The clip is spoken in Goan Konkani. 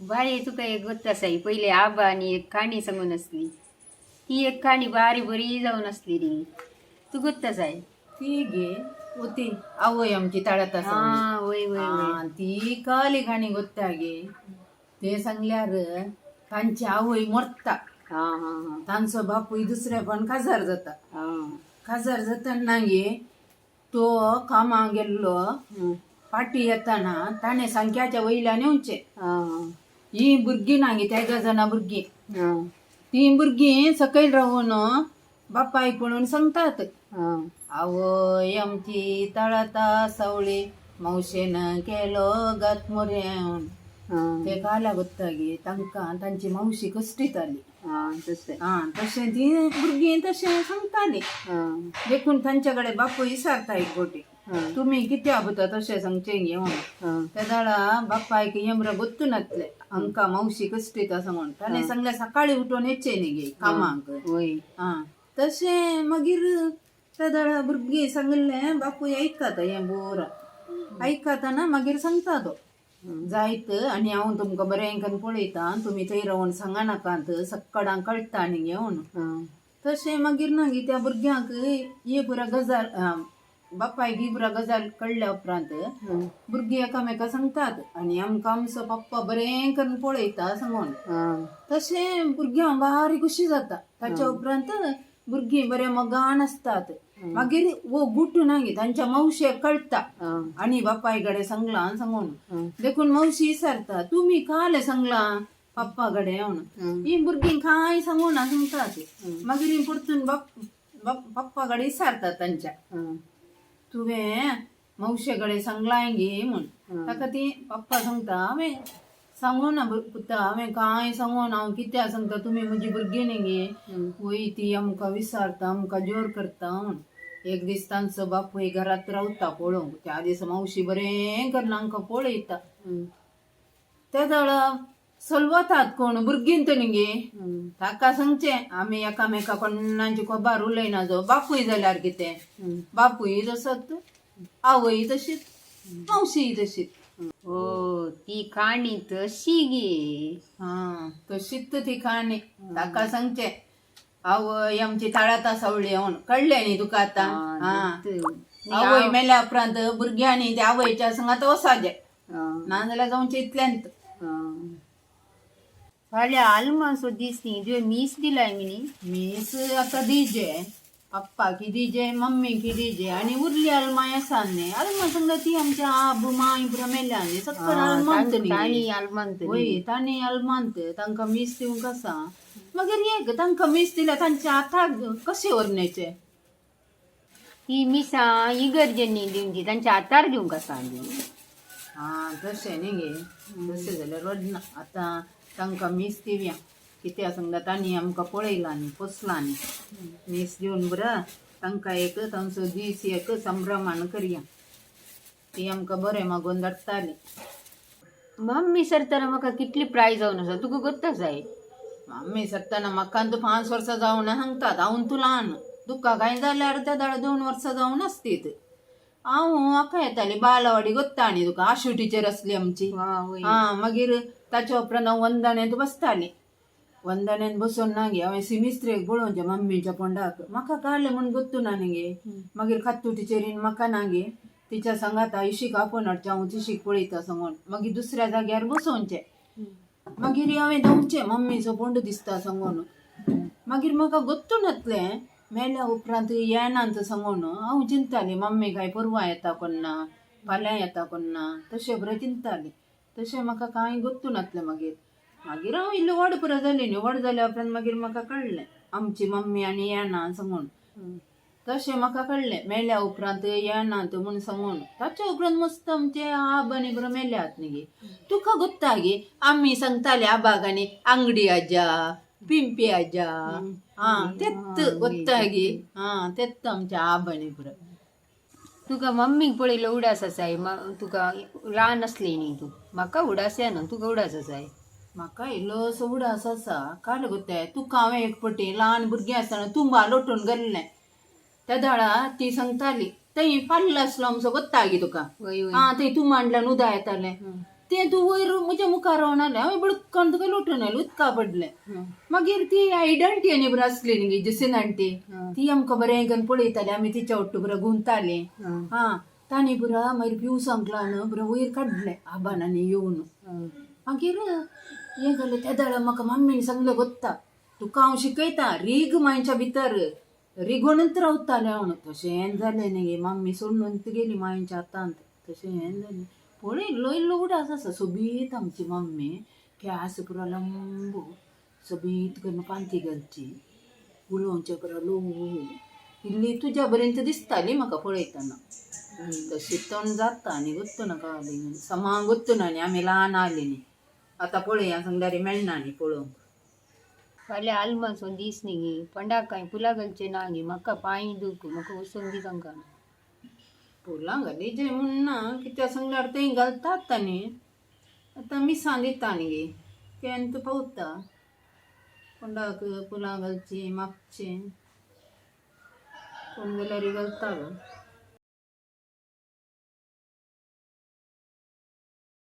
बाये, तुका एक गोत्त आसाय, पयले आबा आनी एक काणी सांगून आसली. ती एक काणी बारी बरी जावन आसली ती तूं गोत्त आसाय. ती गे होती आवय आमची तळ्यात आसा. हा, वय वय वय. हा, ती कळली काणी गोत्ता गे. ते सांगल्यार तांची आवय मरता. हा हा हा. तांचो बापूय दुसऱ्या पण काजार जाता. हा. काजार जाताना गे तो कामाक गेल्लो. फाटी येताना ताणें सांख्याच्या वयल्यान येवचें. हा. ही भुरगीं ना गे, तेगा जाणां भुरगीं. हा. ती भुरगीं सकयल रावून बापायक पळोवन सांगतात, हा. आवय आमची तळता सावळी, मावशेन केलो गात मोऱ्यान. हा. ते काल्या गोत्ता गे, तांकां तांची मावशी कश्टिताली. हा, तशें. हा, तशें ती भुरगीं तशें सांगताली. हा. देखून तांचे कडेन बापूय विचारता एक गोटी, हा. तुमी कित्या पुता तशें सांगचें गे म्हणून. हा. तेदाळा बापायक यम्र गोत्तू नातले हांकां मावशी कश्टिता सांगून. ताणें सांगलें, सकाळी उठून येचें न्ही गे कामाक. वय. हा, तशें मागीर तेदाळा भुरगीं सांगिल्लें बापूय आयकता, हें बोर आयकतना मागीर सांगता तो, जायत आनी हांव तुमकां बरें करून पळयता, तुमी थंय रावन सांगा नाकात, सक्कडांक कळटा न्ही गे म्हणून. हा. तशें मागीर ना गे, त्या भुरग्यांक ही पुरा गजाल, बापायक ही पुरा गजाल कळ्ळ्या उपरांत हा. भुरगीं एकामेका सांगतात आनी आमकां आमचो पप्पा बरें करून पळयता सांगून. हा. तशें भुरग्यांक भारी खुशी जाता. ताच्या उपरांत भुरगीं बऱ्या मोगान आसतात. मागीर वो गुटू ना गे, तांच्या मावशेक कळटा हा. आनी बापाय कडेन सांगलां सांगून. हा. देखून मावशी विचारता, तुमी काले सांगलां पप्पा कडेन म्हणून. हा. ही भुरगीं कांय सांगू ना सांगतात. मागीर ही परतून बाप पप्पा कडेन विचारतात तांच्या, हा. तुवें मावशे कडेन सांगलां गे म्हूण. ताका ती पप्पा सांगता, हांवें सांगू ना पुता, हांवें कांय सांगू ना. हांव कित्याक सांगता? तुमी म्हजी भुरगीं न्ही गे. वय, ती आमकां विचारता, आमकां जोर करता म्हूण. एक दीस तांचो बापूय घरांत रावता पळोवंक. त्या दिसा मावशी बरें करून आमकां पळयता. त्या वेळा सलवतात कोण भुरगीं तर न्ही गे. ताका सांगचें, आमी एकामेका कोणाची खबर उलयना. जो बापूय जाल्यार कितें, बापूय तसोच, आवय तशीच, मावशीय तशीच. ओ, ती काणी तशी गे. हा, तशीच ती काणी. ताका सांगचें, आवय आमची ताळाता सावळी म्हणून. कळ्ळें न्ही तुका आतां? हा, आवय मेल्या उपरांत भुरग्यांनी त्या आवयच्या संगात वसाजें, नाजाल्यार जावचें इतल्यांत. फाल्यां आलमासो दीस न्ही, तुवें मीस दिलाय मिनी? मीस आतां दिजे, पप्पा की दिजे, मम्मी की दिजे आनी उरली आलमाय आसा न्ही. आलमा सांगता ती आमच्या आब माय पुरा मेल्या न्ही, सक्कड आलमांत न्ही. ताणी आलमांत. वय, तांणी आलमांत, तांकां मीस दिवंक आसा. मागीर एक तांकां मीस दिल्यार तांच्या हाताक कशें व्हरण्याचें? ती मिसां इगर्जेंनी दिवची, तांच्या हातार दिवंक आसा न्ही. हा, तशें न्ही गे, तशें जाल्यार रडना. आतां तांकां मीस दिवया. कित्याक सांगता, तांणी आमकां पळयलां न्ही, पोसलां न्ही. मीस दिवन बरं तांकां एक तांचो दीस एक संभ्रमान करया. ती आमकां बरें मागून धाडटाली. मम्मी सरतना म्हाका कितली प्राय जावन आसा, तुका गोत्त आसाय. मम्मी सरतना म्हाका तूं 5 वर्सां जावन सांगतात. हांव तूं ल्हान, तुका कांय जाल्यार त्या दाडा 2 वर्सां जावन आसतीत. हांव म्हाका येताली बालवाडी, गोत्ता न्ही तुका, आशू टिचर आसली आमची. हा, मागीर ताच्या उपरांत हांव वंदनेंत बसतालें. वंदनेंत बसून ना गे, हांवें सिमिस्त्रेक पळोवचें मम्मीच्या फोंडाक. म्हाका काडलें म्हूण गोत्तू ना न्ही गे. मागीर खात्तू टिचरीन म्हाका ना गे तिच्या सांगाता इशीक आपोवन हाडचें, हांव तिशीक पळयता सांगून. मागीर दुसऱ्या जाग्यार बसोवचें. मागीर हांवें धांवचें, मम्मीचो फोंड दिसता सांगून. मागीर म्हाका गोत्तू नातलें मेल्या उपरांत येनात सांगून. हांव चिंतालें, मम्मी काय परवां येता कोन्ना, फाल्यां येता कोन्ना, तशें बरें चिंतालें. तशें म्हाका कांय गोत्तू नातलें. मागीर मागीर हांव इल्लें व्हड पुरो जालें न्ही. व्हड जाल्या उपरांत मागीर म्हाका कळ्ळें, आमची मम्मी आनी येना सांगून. तशें म्हाका कळ्ळें मेल्या उपरांत येनात म्हूण सांगून. ताच्या उपरांत मस्त आमचे आब आनी बरो मेल्यात न्ही गे. तुका गोत्ता गे, आमी सांगताले आबाक आनी आंगडी आजा, पिंपी आजा. हा, तेत्त गोत्ता गे. हा, तेत्त आमच्या आब आनी बरो. तुका मम्मीक पळयलो उडास आसाय. तुका ल्हान आसली न्ही तूं. म्हाका उडास येना, तुका उडास आसाय. म्हाका इल्लोसो उडास आसा. काल गोत्ताय तुका, हांवें एक पटी ल्हान भुरगीं आसतना तुंबा लोटून गेल्लें. त्या दाळा ती सांगताली, थंय पाल्ल आसलो आमचो, गोत्ता गे तुका? वय वय. हा, थंय तुमांडल्यान उदक येतालें. तें तूं वयर म्हज्या मुखार रावन आलें, हांवें बडकन तुका लोटून आयलें, उदका पडलें. मागीर ती आयडंटी आनी बरी आसली न्ही जसीन आंटी, ती आमकां बरें करून पळयताली, आमी तिच्या ಒಟ್ಟು बरें गुंताली. हा, तांणी पुरा मागीर पिवू सांगलां न्हू, बरें वयर काडलें आबान आनी येवन. मागीर हें घालें तेदाळा म्हाका मम्मीन सांगलें, गोत्ता तुका हांव शिकयता, रीग मांयच्या भितर रिगोनूच रावतालें हांव. तशें जालें न्ही गे, मम्मी सोडून गेली मांयच्या हातांत, तशें जालें. पळय इल्लो इल्लो उडास आसा सोबीत आमची मम्मी, केंस पुरो लंबू सोबीत करून पांती घालची, उलोवचें पुरो ल्हवू, इल्ली तुज्या बरेन दिसताली म्हाका पळयतना. तशी तोंड जाता आनी गोत्तू नाका, समा गोत्तू ना न्ही, आमी ल्हान आली न्ही. आतां पळया सांगल्यार मेळना न्ही पळोवंक. फाल्यां आलमास दीस न्ही गे, पंडाक कांय फुलां घालचें ना गे, म्हाका पांय दुख, म्हाका वचूंक दी तांकां. फुलां घाली जे म्हूण ना, कित्याक सांगल्यार थंय घालतात न्ही, आतां मिसां दिता न्ही गे, तें पावता कोंडाक फुलां घालचीं मागचीं, कोण जाल्यार घालता गो.